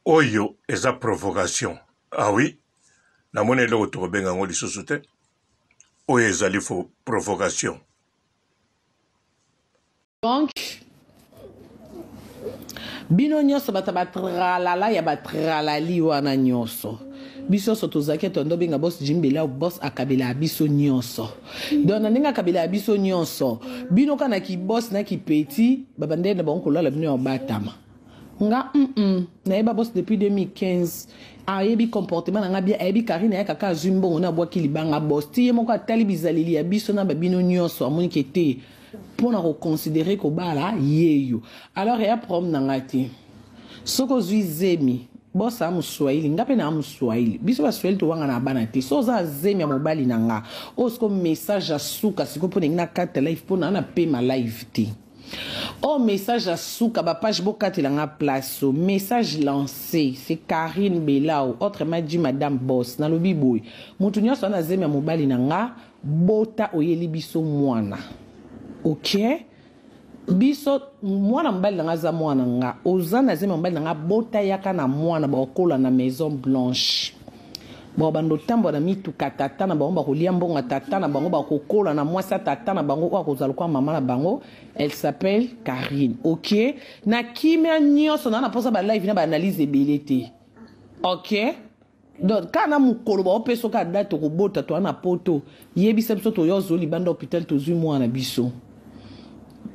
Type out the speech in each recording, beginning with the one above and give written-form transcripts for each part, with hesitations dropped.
Oyo eza provocation. Ah oui, namoni eloko tokobenga yango lisusu te. Oyo ezali fo provocation. Donc bino nyonso bato ya batralala ya batralali wana nyonso biso nyonso tozalaki tondo benga bos jimbela bos akabela ya biso nyonso donc na ndenge akabela ya biso nyonso bino kaka na kibos na kipeti babandeli na bango kolala bino ya batama nga mm -mm. nayeba bos depuis 2015 ayebi comportement na nga bien ayebi karine ayaka kaka azwi mbongo na abwaki libanga bos ti ye moko atali bizaleli ya biso na babino nyonso amoni ke te mpo na koconsidere kobala yeyo alors eya problème na nga te soki ozwi zemi bos aa moswahili nga mpe naa moswahili biso baswahili towanga na bana te so oza zemi ya mobali na nga oyo siko message ya suka sikoyo mpo ndenge nakata live mpo naa na pema live te Oh message ya suka ba page bokatela nga place oh, message lancé c'est Carine Belao autrement dit madame boss nalobi boye mutu nyonso ana zemi ya mobali na nga bota oyeli biso mwana ok biso mwana mobali na nga aza mwana nga oza na zemi ya mobali na nga bota yaka na mwana bakokola na maison blanche bakobanda otambola na mituka tata na bango bakolia mbongo ya tata na bango bakokola na mwasi ya tata na bango oyo akozala lokola mama na bango elle s'appelle Carine ok na kimia nyonso na na mposa ba live na ba analyse ebele te ok donc kaka na mokolo baopesa kaka date okobota toa na poto yebisa biso toya ozwa libanda hôpital tozwi mwana biso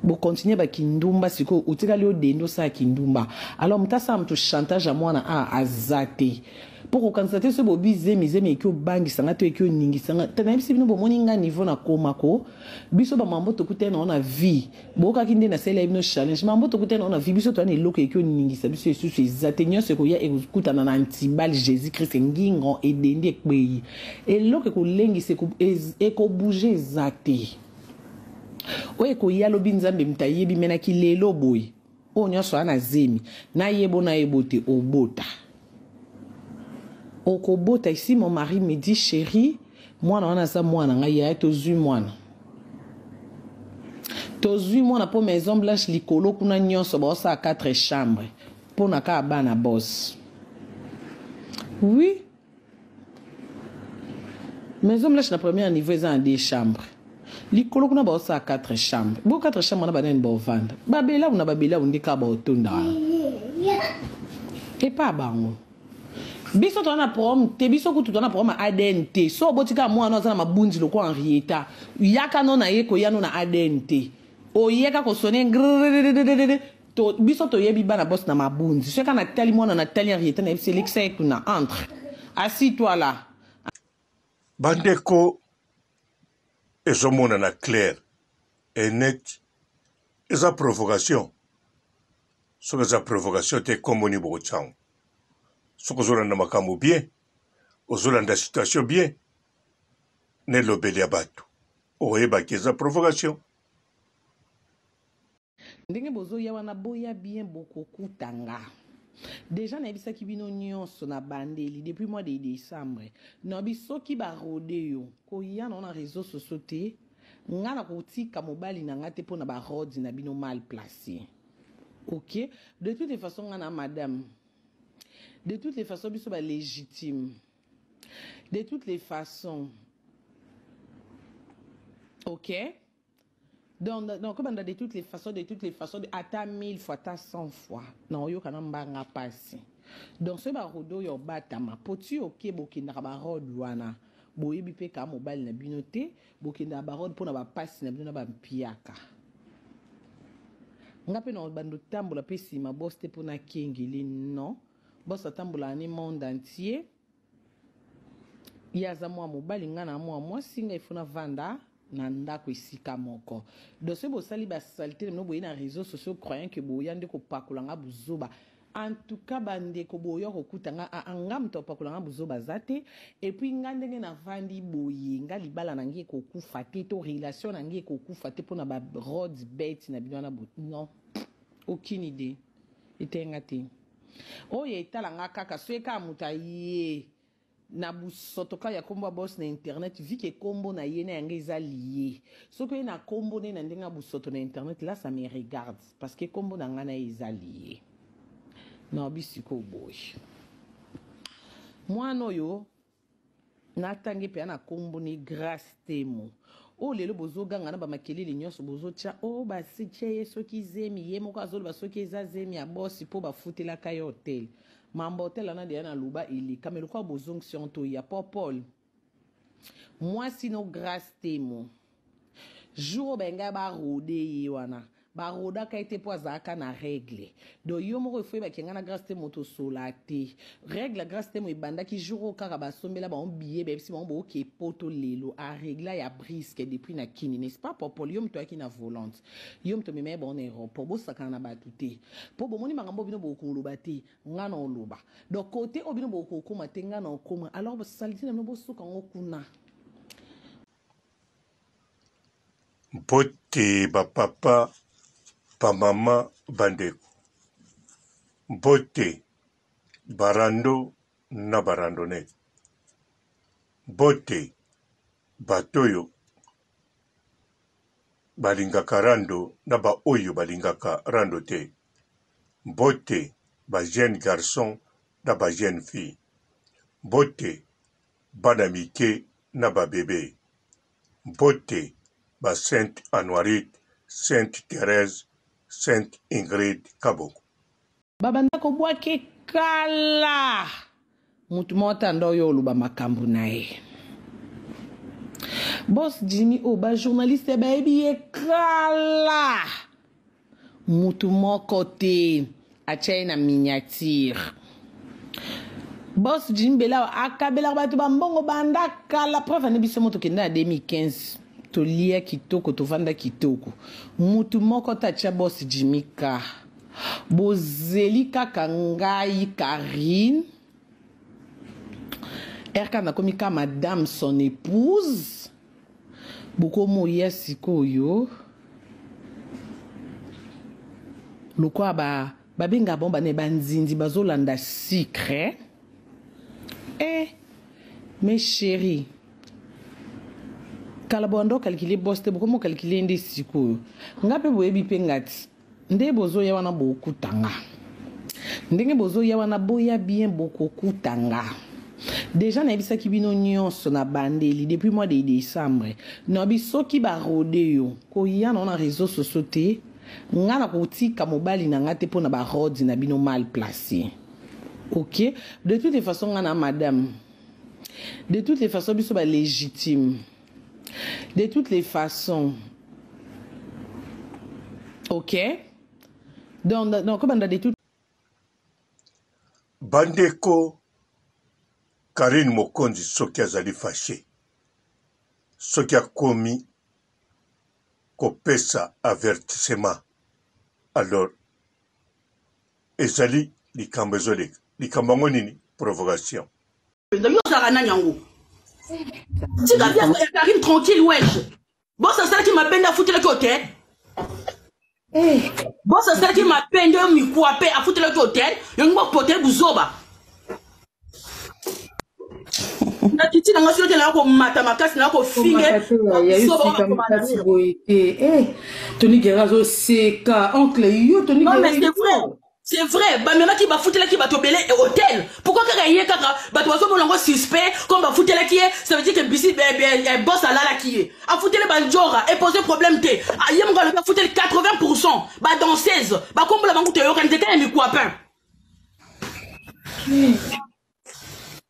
bokontinue bakindumba sikoyo otikali odende osala kindumba alors moto asala moto chantage ya mwana a aza te mpo kokanisa te soki bobi zemi zemi eki obangisa nga to eki oningisa nga te nayebisi bino bomoni nga niveau nakoma ko biso bamambo tokutani nango na vie boyokaki nde nasalelaki bino challenge mambo tokutani nango na vie biso toya na eloko eki oningisa biso lisusu eza te nyonso ekoya ekokutana na antibal jésus christ ngingo edendi ekweyi eloko ekolengisa ekobouge eza te oyo ekoya lobi nzambe moto ayebi me na kilelo boye oyo nyonso aa na zemi nayebo nayebo te obota okobota ici mon mari me dit chérie mwana wana aza mwana ngai yaya tozwi mwana tozwi mwana mpo maison blanche likolo kuna nyonso baosala 4 chambre mpo na kaka bana bos oui Maison blanche na première niveau eza na deux chambres. Likolo kuna baosala quatre chambres. Bo quatre chambres na banani baovanda. Babelawu na babelawu nde kaka baotonda wana. Epa bango. Biso toza na problème te, biso kutu toza na problème ya ADN te. So oboti kaka mwana aza na mabunzi lokola Henrietta, yaka no na ye koya no na ADN te. Oyeka kosone grrrr To, biso toyebi bana boss na mabunzi. Soki na tali mwana na tali Henrietta na yebisi elekisa ye kuna entre. Assis toi là. Bandeko ezomonana clair et net eza provocation soki eza provocation te kombo nini bokotia yango soki ozolanda makambo bien ozolanda situation bien na elobeli ya bato okoyebaki eza provocation. Ndenge bozoya wana boya bien bokokuta nga. Dejà nayebisaki bino nionso na bandeli depuis mois de decembre nabi soki ba rode yo koya na na reseaux sociaux te nga nakotika mobali na nga te pona ba rode na bino mal place ok de toutes les façons nga na madame de toutes les façons biso ba legitime de toutes les façons ok Donc donc banda de toutes les façons de toutes les façons ata 1000 fois ata 100 fois na oyoka na mbanga pasi. Donc soki ba rodo oyo obatama po ti oke bokendaka ba rode wana boyebi pe ka mobali na bino te bokendaka ba rode pona ba pasi na bino na ba mpiaka. Nga pe na bando tambola pe sima boss te pona kengeli non. Boss atambolaka ni monde entier. Ye aza mwa mobali nga na mwa mwasi nga il faut na vanda na ndako esika moko donc soki bosali ba salite na bino boye na réseaux sociaux croyant que boya nde kopakola nga buzoba en tout cas bandeko boya kokuta nga aa ah, nga moto apakola nga buzoba aza te et puis nga ndenge navandi boye nga libala na ngai ekokufa te to relation na ngai ekokufa te mpona ba rods bete na bino wana non aucune idée etenga te oyo etala nga kaka soki kaka moto aye na busoto kaka ya kombo ya boss na internet vu que kombo na ye na yanga eza lie soki oye na kombo ne na ndenge ya busoto na internet là ça me regarde parce que kombo na nga na ye eza lie. Naobi sikoyo boye. Mwana oyo natangi mpenza na nkombo ni Grace Temo. Oyo lelo bozoganga na bamakelele nyonso bozotya o oh, basitye ye soki zemi ye moko azoloba soki eza zemi ya bosi mpo bafutelaka ye hotel. Mambo hotel wana deya na loba eleka me lokola bozongisi yango toya popol mwasi no Grace Temo jour oyo bayengai barode ye wana barodaka ye te mpo azalaka na règle donc yo moko ifo oyebaki ngai na Grace Temo tosola te règle ya Grace Temo ebandaki jour oyo kaka basombela bango billet bayebisi bango booke poto lelo aregla ya brisque depuis na kini n'est-ce pas popol yo moto ayaki na volante yo moto omema ye bango na aéroport bosakana na bato te mpo bomoni makambo bino bokoloba te ngai na oloba donc kote oyo bino bokokoma te ngai na okoma alors salite na bino bosuka yango kuna. Mbote ba papa, ba mama, ba ndeko. Mbote ba rando na ba randonnette. Mbote bato oyo balingaka rando na ba oyo balingaka rando te. Mbote ba jeunes garçons na ba jeunes filles. Mbote bana mike na ba bebe. Mbote ba Sainte Anuarite, Sainte Therèse, Sainte Ingrid Kabongo. Babanda kobwake kala mutu moko te anda oyo oloba makambo na ye boss Jimmy oyo ba journaliste bayebi ye kala Mutu moko te atia ye na miniature. Boss Jimmy Belawa akabelaka bato ba mbongo banda kala preuve ane biso moto kenda na 2015 tolia kitoko tovanda kitoko mutu moko te atia boss Jimmy ka bozeli kaka ngai Carine RK nakomi ka madame son épouse Bokomoya sikoyo lokola ba babenga bango bane banzinzi bazolanda sucre eh mes chérie kala bwanda okalkile boss te bokomi okalkile nde sikoyo nga mpe boyebi mpe ngati Nde bozoya wana bokuta nga. Ndenge bozoya wana boya bien bokokuta nga. Dejà nayebisaki bino nionso na bandeli depuis mois de decembre nabi soki ba rode yo koya na na reseaux sociaux te nga nakotika mobali na nga te pona ba rode na bino mal place ok de toutes les façons nga na madame de toutes les façons biso ba légitime De toutes les façons. Ok. Donc, donc, kobanda de toutes. Bandeko, Carine Mokonzi soki azali fache, soki akomi kopesa avertissement, alors ezali likambo ezoleka. Likambo yango nini? Provocation. Yo ozalaka nani yango? Tika vie ya Karine tranquille wesh. Boss asalaki mabe nde afutelaki hotel. Eh. Boss asalaki mabe nde mikwape afutelaki hotel. Yongi bopote buzoba. Na kiti na nga soki na komata makasi na kofinge. Boye te. Eh, Tony Guerra azoseka oncle yo Tony Guerra. Non mais c'est vrai. C'est vrai, bamemaki bafutelaki bato ebele e hotel. Pourquoi kaka ye kaka bato bazomona yango suspect comme bafutelaki ye, ça veut dire que bisi eh, eh, eh, boss alalaki ye. Afuteli banjora et pose problème te. Ah, ye moko alobi afuteli 80% ba danseuse, bakombola bango toyokani te kaka mikwapin.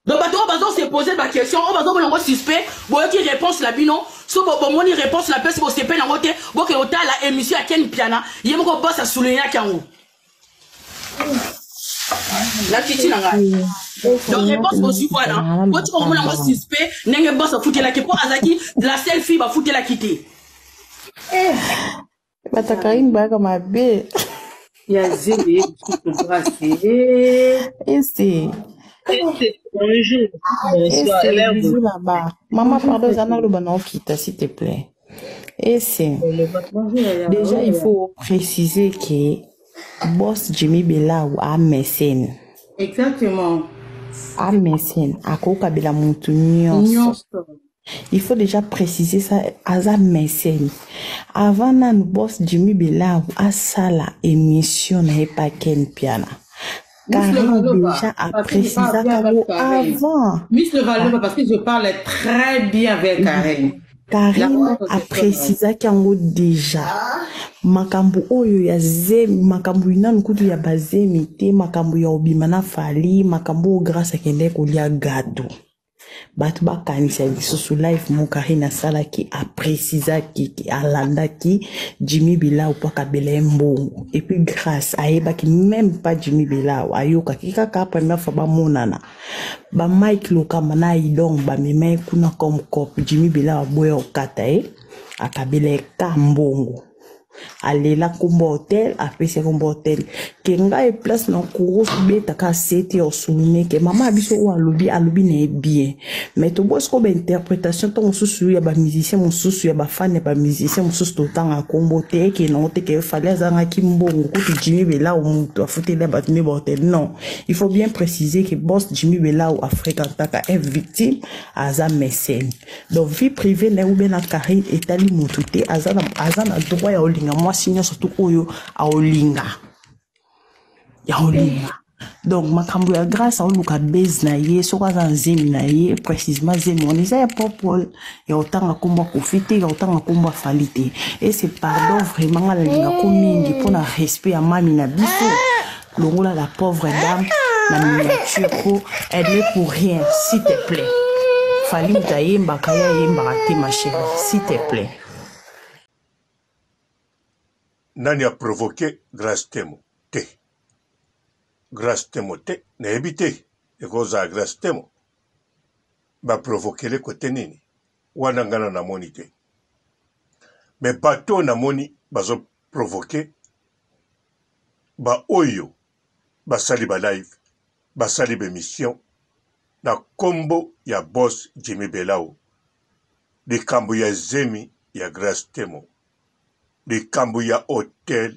Donc bato oyo bazo se poser ba question oyo bazomona yango suspect, boyoki réponse na bino, so bomoni réponse na pesi bosepeli yango te, bokende kotala émission ya Ken Mpiana, ye moko boss asoulignaki yango. Na kiti na ngai. Donc réponse bozwi wana, botika komona yango suspect ndenge boss afutelaki mpo azalaki la seule fille bafutelaki te. Bata Karine bayaka mabe. Ya zemi ye lisusu grâce. Eh. Ese. Bonjour. Bonsoir. Ese, bisous là-bas. Maman, pardon, eza naloba na okita, s'il te plaît. Ese. Déjà, il faut préciser que boss Jimmy Belau a mécène. Exactement. A mécène. Akokabela mutu nyonso. Il faut déjà préciser ça aza mécène. Avant nanu boss Jimmy Belawu asala émission na ye pa Ken Piana. Miss Karine Levalova, deja parce que je parle aprecisaka bien avec yango Karine. avant. Miss Levalova, parce que je parle très bien avec Karine. La Karine voix au téléphone. aprecisaki yango deja makambo oyo ya zemi, makambo nanu kutu ya bazemi te, makambo ya obima na Fally, makambo oyo Grace akendaki kolia gâteau. Bato bakanisa lisusu live mo Karine asalaki, aprecisaki ke alandaki Jimmy Bilau mpo akabela ye mbongo. Et puis Grace ayebaki même pas Jimmy Bilau, ayokaki kaka première fois bamonana. Ba Mike Lokamba na Idong bamema ye kuna comme cop. Jimmy Bilau aboya kokata ye, akabela ye ka mbongo. Alela kombo hotel, apesi ye kombo hotel. Ke ngai place na kuro beta ka sete ya souligner ke mama biso oyo alobi, alobi na ye bien. Mais tobosi ko ba interprétation to mosusu ya ba musicien mosusu ya ba fan ya ba musicien mosusu totanga kombo te ke nango te ke fallait azangaki mbongo kutu Jimmy Belau mutu afuteli bato nde ba hotel. Non, il faut bien préciser que boss Jimmy Belau afréquentaka un victime aza mécène. Donc vie privée na ye ou bien na Karine etali mutu te, aza na droit ya olinga mwasi nyonso tu oyo aolinga. Ya olinga. Donc makambo ya Grâce aoluka base na ye, soki aza nzemi na ye, précisément zemi wana eza ya popol, ya otanga kombo ya Koffi te, ya otanga kombo ya Fally te. Et c'est pardon vraiment nga nalinga ko mingi mpona respect ya mami na biso. Longola la pauvre dame na miniature po elle n'est pour rien, s'il te plaît. Fally mutu ayembaka, ye ayembaka te ma chérie, s'il te plaît. Nani a provoqué Grace Temo te? Grace Temo te, nayebi te ekozala Grace Temo ba provoquele kote nini wana nga na namoni te. Mais bato oyo namoni bazo provoquer ba oyo basali ba live, basali ba emission na kombo ya boss Jimmy Belau, likambo ya zemi ya Grace Temo, likambo ya hotel,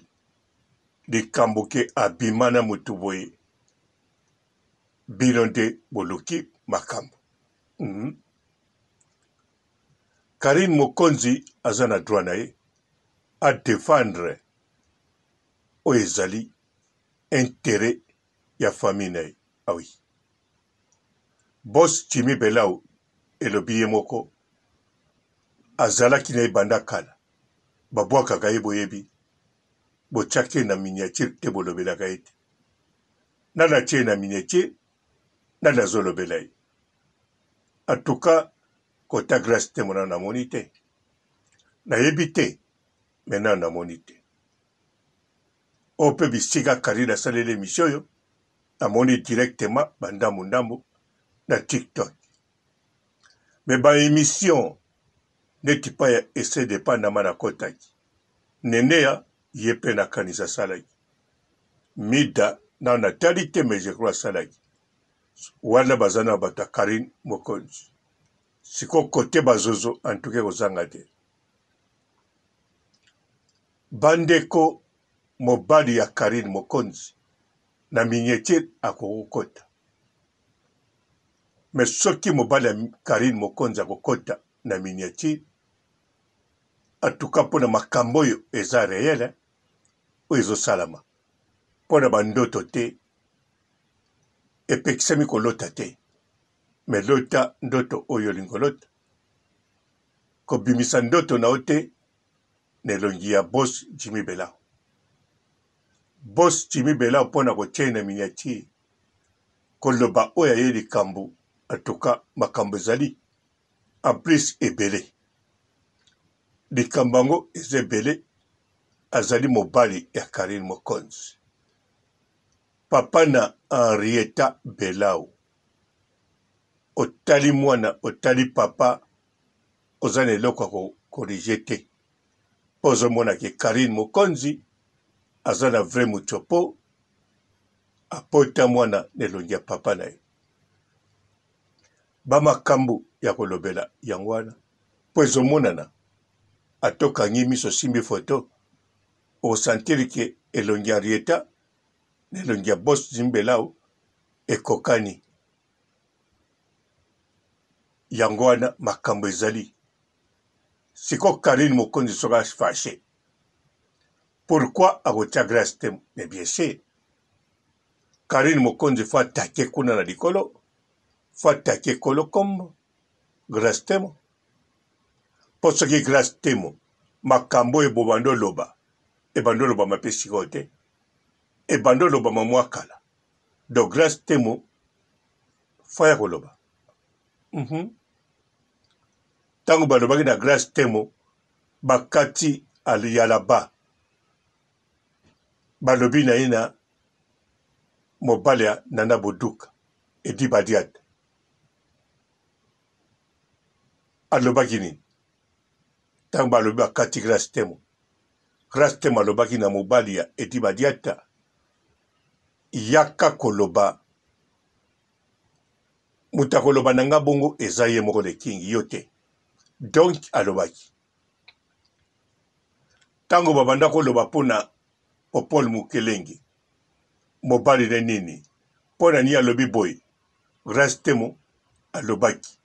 likambo ke abima na mutu boye, bino nde boluki makambo. Carine Mokonzi aza na droit na ye a defendre oyo ezali interet ya famille na ye. Ah oui. Boss Jimmy Belau elobi ye moko azalaki na ye banda kala, babwakaka ye boyebi, botiaki ye na miniature te, bolobelaka ye te. Nani atie ye na miniature? Nani azolobela ye? En tout cas, kota Grace Temo nanu namoni te. Nayebi te, mais nanu namoni te. Oyo pe bisika Carine asaleli emission oyo, namoni directement ba ndambu ndambu na TikTok. Mais ba emission neti pa ya Ese de Panama nakotaki. Neneya ye pe nakanisa asalaki. Mida nanu natali te mais je crois asalaki. Wana baza na bato ya Carine Mokonzi. Siko kote ba zozo en tout cas ekozanga te. Bandeko mobali ya Carine Mokonzi na miniature akokokota. Mais soki mobali ya Carine Mokonzi akokota na miniature, en tout cas mpona makambo oyo eza réel, oyo ezosalama mpona ba ndoto te, epekisami kolota te, mais lota ndoto oyo olingi kolota, kobimisa ndoto na yo te na elongi ya boss Jimmy Belau. Boss Jimmy Belau mpona kotia ye na miniature, koloba oyo aye likambo, en tout cas makambo ezali en plus ebele. Likambo yango eza ebele, azali mobali ya Carine Mokonzi, papa na Henrietta Belau. Otali mwana, otali papa, oza na eloko ya ko corriger te po ozomona ke Carine Mokonzi aza na vrai mutshopo, apota mwana na elongi ya papa na ye. Ba makambo ya kolobela yango wana po ezomonana, ata okangi miso osimbi photo, okosentir ke elongi ya Henrietta na elongi ya Boss Jimmy Belau ekokani. Yango wana makambo ezali. Siko Carine Mokonzi soki a fache, pourquoi akotia Grace Temo? Mais bien sûr. Carine Mokonzi faut attaquer kuna na likolo, faut attaquer kolo kombo Grace Temo. Mpo soki Grace Temo makambo oyo bobanda oloba ebanda olobama mpe sikoyo te, ebanda olobama mwa kala. Donc Grace Temo faut ya koloba. Ntango balobaki na Grace Temo bakati yalaba balobi na ye na mobali ya Nana Boduka Edi Badiate alobaki nini ntango balobi bakati Grace Temo Grace Temo alobaki na mobali ya Edi Badiata yaka koloba moto akoloba na nga bongo eza ye moko le king yo te donc alobaki ntango babanda koloba mpo na Popol Mukelenge mobali ne nini mpo na nini alobi boye Grace Temo alobaki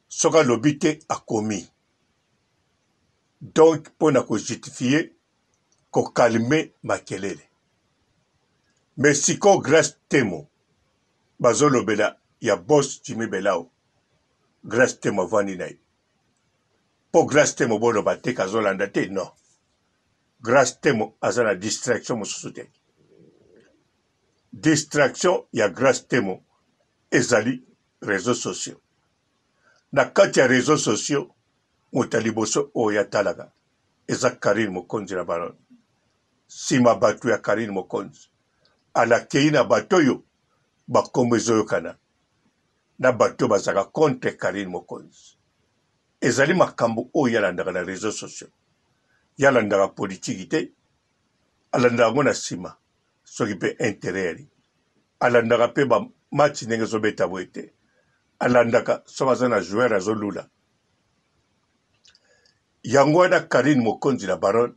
soki alobi te akomi donc mpo na kojustifie kokalme makelele mais sikoyo Grace Temo bazolobela ya boss Jimmy Belao Grace Temo avandi na ye mpo Grace Temo boloba te kazolanda te non Grace Temo aza na distraction mosusu te. Distraction ya Grace Temo ezali réseaux sociaux. Na kati ya réseaux sociaux, moto ya liboso oyo atalaka eza Carine Mokonzi na Baronne. Sima bato ya Carine Mokonzi alakei na bato oyo bakombo ezoyokana na bato oyo bazalaka contre Carine Mokonzi. Ezali makambo oyo ye alandaka na reseaux sociaux. Ye alandaka politiki te, alandaka yango na nsima soki mpe interet yali. Alandaka mpe ba match ndenge ezobeta boye te. Alandaka soki aza na joueur azolula. Yango wana Carine Mokonzi la baronne,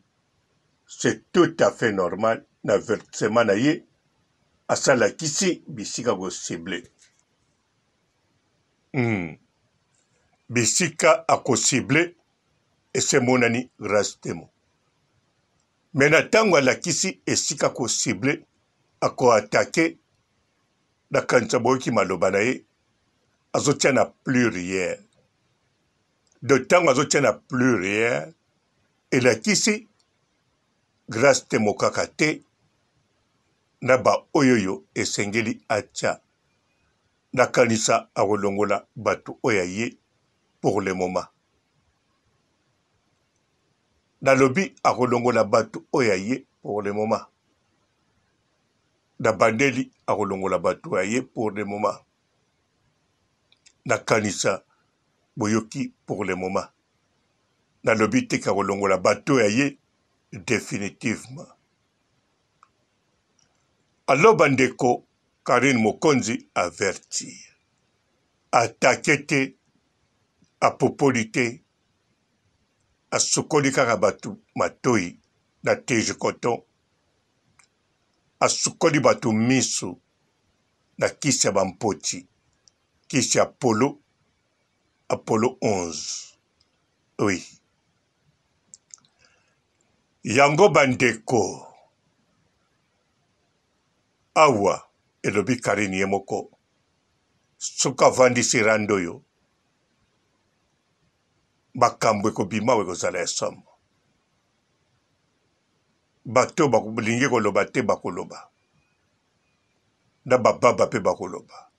c'est tout à fait normal na versement na ye asalakisi bisika ko cibler. Bisika ako cible esi emonani Grace Temo. Mais na tango alakisi esika ako cible ako attaquer nakanisa boyoki maloba na ye azotia na pluriel. Donc tango azotia na pluriel elakisi Grace Temo kaka te na ba oyoyo esengeli atia. Nakanisa akolongola batu oyo ya ye pour le moment. Nalobi akolongola batu oyo ya ye pour le moment. Nabandeli akolongola batu ya ye pour le moment. Nakanisa boyoki pour le moment. Nalobi te akolongola batu oyo ya ye definitivement. Alors bandeko Carine Mokonzi avertir. Attaquer te, apopoli te, asukoli kaka bato matoyi na tige coton, asukoli bato misu na kisi ya bampoti, kisi ya Apollo, Apollo 11. Oui. Yango bandeko Awa elobi Carine ye moko soki avandisi rando oyo makambo ekobima awa ekozala ya somo. Bato balingi koloba te bakoloba na bababa pe bakoloba.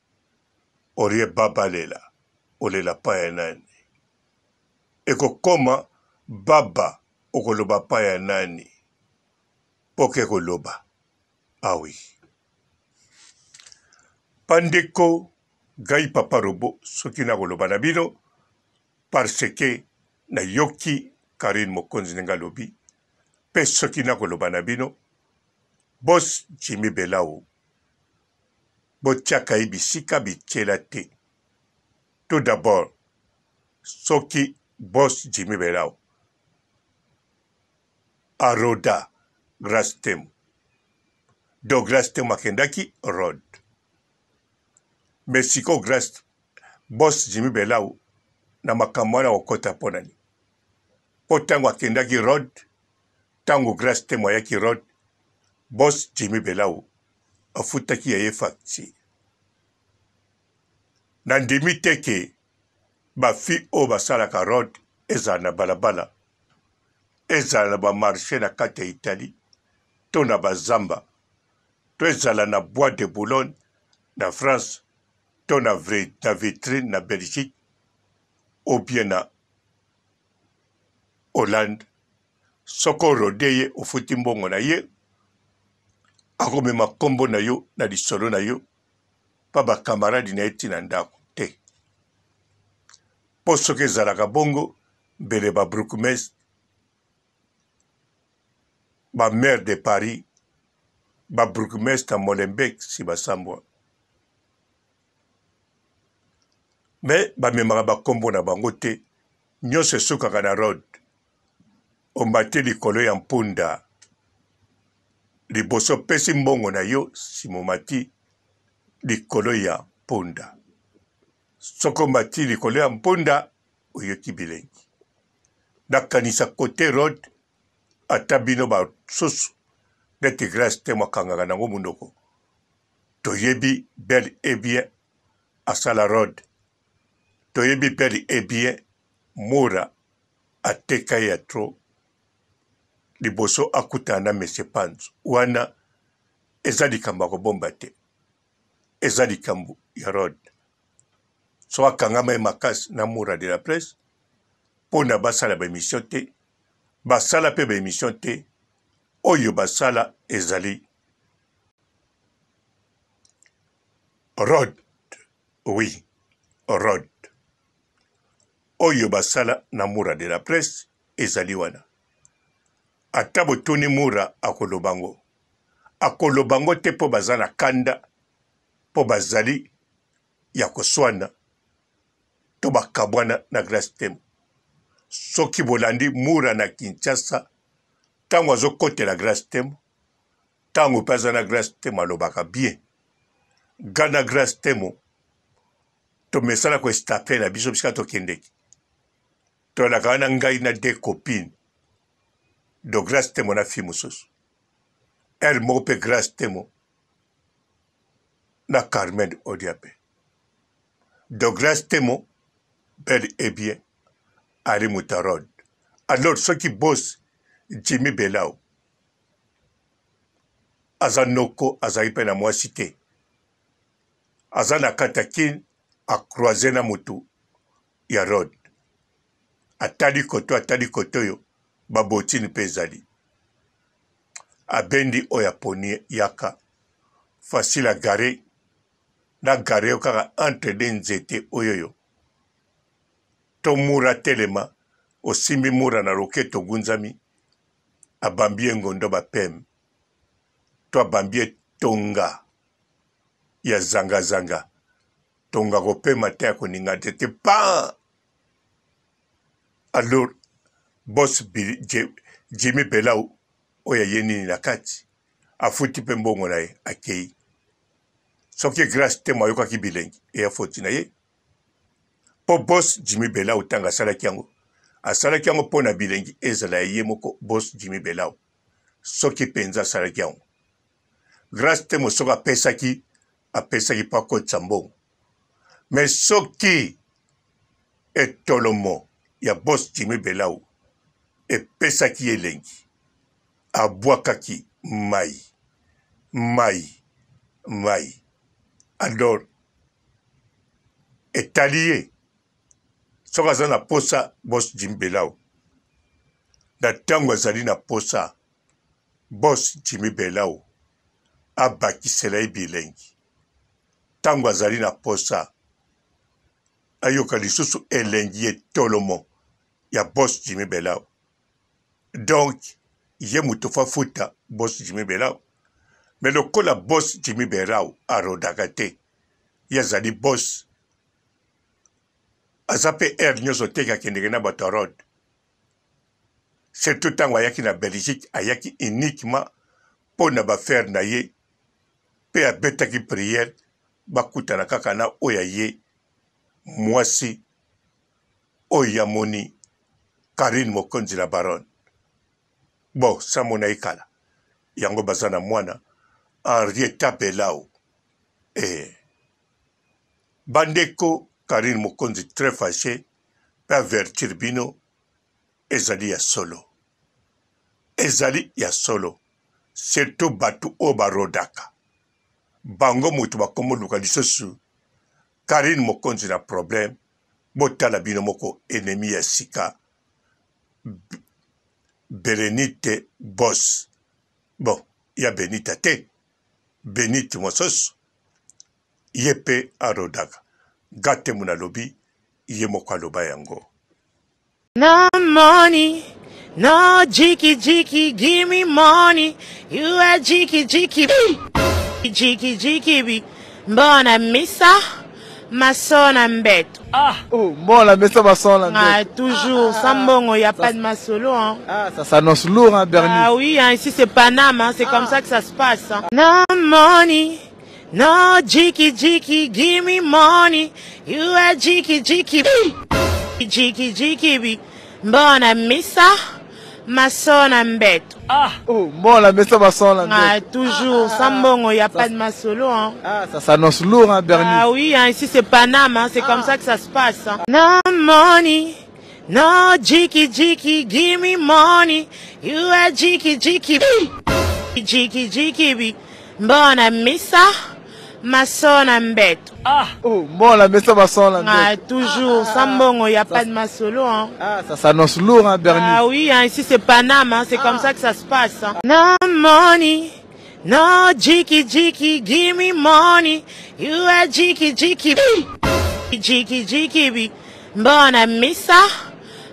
Orie baba lela olela pa ya nani? Ekokoma baba okoloba pa ya nani? Poke koloba ah oui. Bandeko gai papa robot soki nakoloba na bino parce que nayoki Carine Mokonzi ndenge alobi pe soki nakoloba na bino boss Jimmy Belawu botiaka ye bisika bitiela te tout d'abord soki boss Jimmy Belawu aroda Grace Temo donc Grace Temo akendaki rod mais sikoyo Grace boss Jimmy Belau na makambo wana akokota mpo na nini mpo ntango akendaki rod ntango Grace Temo ayaki rod boss Jimmy Belau Afutaki ya ye facture. Nandimi te ke ba filles oyo basalaka road ezala na balabala, ezala na ba marche na kati ya Italie to na ba zamba to ezala na bois de Boulogne na France to na Vitrine na Belgique ou bien na Hollande. Soki o rode ye ofuti mbongo na ye, akomema kombo na yo na lisolo na yo pa ba camarade na ye ti na ndako te. Po soki ezalaka bongo mbele ba bourgmestre, ba maire de Paris, ba bourgmestre ya Molenbeek si basambwa. Mais bamemaka ba kombo na bango te, nionso esukaka na road. Omati likolo ya mpunda liboso opesi mbongo na yo sima omati likolo ya mpunda. Soki omati likolo ya mpunda oyoki bilengi. Nakanisa cote road ata bino basusu neti Grace Temo akangaka nango munoko toyebi bel et bien asala road toyebi bel et bien Mura ateka ye ya trop liboso akutana na monsieur Panzu wana eza likambo ya kobomba te eza likambo ya road soki akangama ye makasi na Mura de la presse pona basala ba emission te basala pe ba emission te oyo basala ezali road oui road oyo basala na Mura de la presse ezali wana. Ata botuni Mura akoloba ngo. Akoloba ngo te mpo baza na kanda, mpo bazali ya koswana to bakabwana na Grace Temo. Soki bolandi Mura na Kinshasa ntango azokotela Grace Temo, ntango mpe aza na Grace Temo alobaka bien. Nga na Grace Temo tomesana ko estape na biso bisika tokendeki tolaka wana ngai na de copine do grace temo na fille mosusu heure moko mpe grace temo na carmen odia mpe do grace temo bel et bien ali mutarod alors soki boss jimmy belao aza noko azali mpe na mwasi te aza na kati ya kin a croise na mutu ya road atali koto atali koto oyo ba botine pe ezali abendi oyo aponi yaka facile a gare na gare yo kaka entre de nzete oyoyo to mura telema osimbi mura na loketo ogunzami abambi ye ngondo ba peme to abambi ye tonga ya zanga zanga tonga kopema te ya koninga te te pa alors boss Jimmy Belau oyo aye nini na kati afuti mpe mbongo na ye akei soki Grace Temo ayokaki bilengi eya foti na ye mpo boss Jimmy Belau ntango asalaki yango asalaki yango mpo na bilengi ezala ya ye moko boss Jimmy Belau soki mpenza asalaki yango Grace Temo soki apesaki apesaki mpo akotisa mbongo mais soki etolomo ya boss Jimmy Belau epesaki ye elengi abwakaki mai mai mai alors etali ye soki aza na posa boss Jimmy Belau na ntango azali na posa Boss Jimmy Belawu abakisela ye bilengi tango azali na posa ayoka lisusu elengi etolomo ya Boss Jimmy Belawu. Donc ye moto faut afuta Boss Jimmy Belawu mais lokola Boss Jimmy Belawu arodaka te ye azali boss aza pe heure nionso te ke akendeke na bato ya rode. Surtout tango ayaki na Belgique ayaki uniquement mpo na ba affaires na ye mpe abetaki prière bakutana kaka na oyo ya ye mwasi oyo ye amoni Carine Mokonzi la baronne. Bon samona ye kala yango baza na mwana. Henrietta Belau eh. Bandeko Carine Mokonzi très fache pe avertir bino ezali ya solo ezali ya solo surtout batu oyo barodaka bango mutu bakomoluka lisusu Carine Mokonzi na problème botala bino moko ennemi ya sika Berenite Boss bon ya Benita te Benite mosusu ye pe arodaka nga te muna lobi ye moko aloba yango. No money, no jiki jiki, give me money. You are jiki jiki, jiki jiki bi. Mbona misa, masona mbeto. Ah, oh, mbona misa masona mbeto. Ah, toujours, sans mbongo, y a pas de masolo, hein. Ah, ça s'annonce lourd, hein, Bernice. Ah oui, hein, ici c'est Paname, hein, c'est comme ça que ça se passe. Hein. No money. No jiki jiki, give me money. You are jiki jiki, jiki jiki bi. Mbona misa, masona mbeto. Ah, oh, mbona misa masona mbeto. Ah, toujours, sans mbongo, y a pas de masolo, hein. Ah, ça s'annonce lourd, hein, Bernice. Ah oui, hein, ici c'est Paname, hein, c'est comme ça que ça se passe. Hein. No money. No jiki jiki, give me money. You are jiki jiki, jiki jiki bi. Mbona misa, masona mbeto. Ah, oh, mbona misa masona mbeto. Ah, toujours, sans mbongo, y a pas de masolo, hein. Ah, ça s'annonce lourd, hein, Bernice. Ah oui, hein, ici c'est Paname, hein, c'est comme ça que ça se passe. Hein. No money. No jiki jiki, give me money. You are jiki jiki, jiki jiki bi. Mbona misa,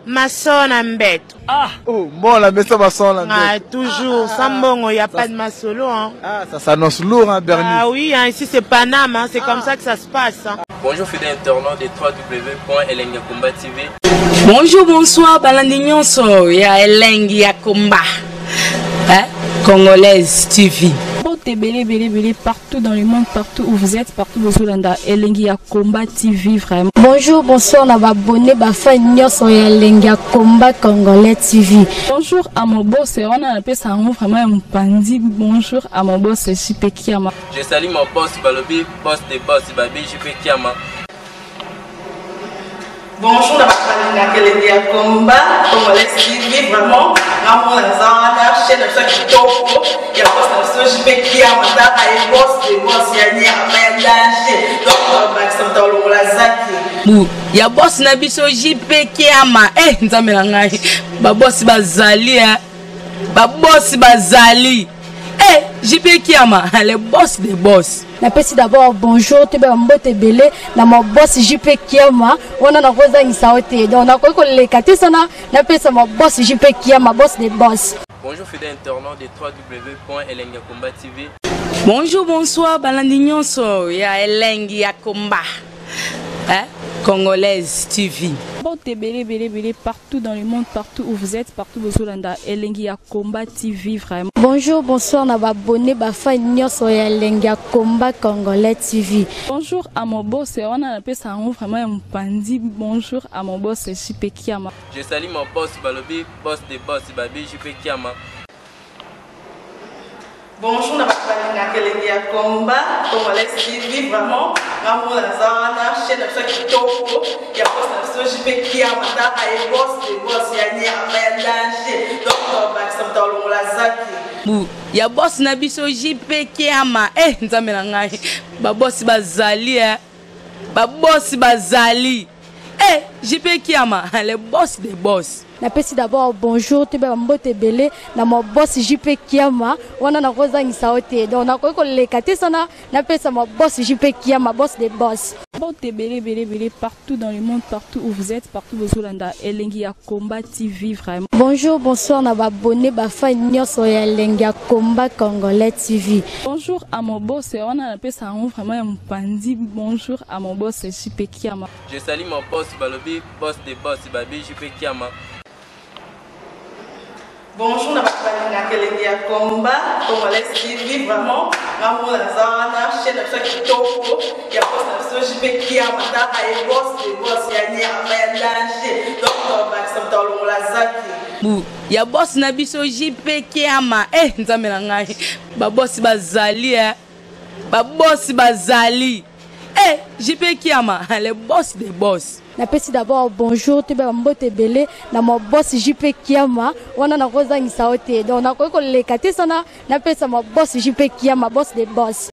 masona mbeto. Ah, oh, mbona misa masona mbeto. Ah, toujours, sans mbongo, y a pas de masolo, hein. Ah, ça s'annonce lourd, hein, Bernice. Ah oui, hein, ici c'est Paname, hein, c'est comme ça que ça se passe. Hein. Bonjour fidèles internautes de www.elengiyakomba TV. Bonjour, bonsoir, balandi nyonso ya Elengi ya Komba. Hein? Congolaise TV. Mbote ebele ebele ebele partout dans le monde partout où vous êtes partout bozolanda elengi ya combat TV vraiment. Bonjour bonsoir na ba abonné ba fan nyonso ya elengi ya combat congolais TV. Bonjour à mon boss wana napesa yango vraiment ya mopanzi bonjour à mon boss JP Kiama. Je salue mon boss balobi boss de boss babi JP Kiama. Bonjour na bato balingaka elengi ya combat congolais TV vraiment ngamona naza wana chaîne na biso ya kitoko ya boss na biso JP Kiama tala ye boss de boss ya nyama ya danger donc bakisa moto alongola zaki bu ya boss na biso JP Kiama eh nzambe na ngai ba boss bazali eh ba boss bazali eh JP Kiama le boss de boss. Napesi d'abord bonjour toyeba mbote ebele na ma boss JP Kiama wana nakozangisa yo te donc nakoki koleka te sana napesa ma boss JP Kiama boss de boss. Bonjour fidèle internaute de www.elengiyakomba TV. Bonjour bonsoir balandi nyonso ya elengi ya komba hein? Congolaise TV. Mbote ebele ebele ebele partout dans le monde partout où vous êtes partout bozolanda elengi ya combat TV vraiment. Bonjour bonsoir na ba abonné ba fan nyonso ya elengi ya combat congolais TV. Bonjour à mon boss wana napesa yango vraiment ya mopanzi bonjour à mon boss JP Kiama. Je salue mon boss balobi boss de boss babi JP Kiama. Bonjour na bato balingaka elengi ya combat congolais TV vraiment ngamona naza wana chaîne na biso ya kitoko ya boss na biso JP Kiama tala ye boss de boss ya nyama ya danger donc bakisa moto alongola zaki bu ya boss na biso JP Kiama eh nzambe na ngai ba boss bazali eh ba boss bazali eh JP Kiama le boss de boss. Napesi d'abord bonjour toyeba mbote ebele na ma boss JP Kiama wana nakozangisa yo te donc nakoki koleka te sana napesa ma boss JP Kiama boss de boss. Mbote ebele ebele ebele partout dans le monde partout où vous êtes partout bozolanda elengi ya combat TV vraiment. Bonjour bonsoir na ba abonné ba fan nyonso ya elengi ya combat congolais TV. Bonjour à mon boss wana napesa yango vraiment ya mopanzi bonjour à mon boss JP Kiama. Je salue mon boss balobi boss de boss babi JP Kiama. Bonjour na bato balingaka elengi ya combat congolais TV vraiment ngamona naza wana chaîne na biso ya kitoko ya boss na biso JP Kiama tala ye boss de boss ya nyama ya danger donc bakisa moto alongola zaki. Bu ya boss na biso JP Kiama eh nzambe na ngai ba boss bazali eh ba boss bazali eh JP Kiama le boss des boss. Napesi d'abord bonjour toyeba ba mbote ebele na ma boss JP Kiama wana nakozangisa yo te donc nakoki koleka te sana napesa ma boss JP Kiama boss des boss.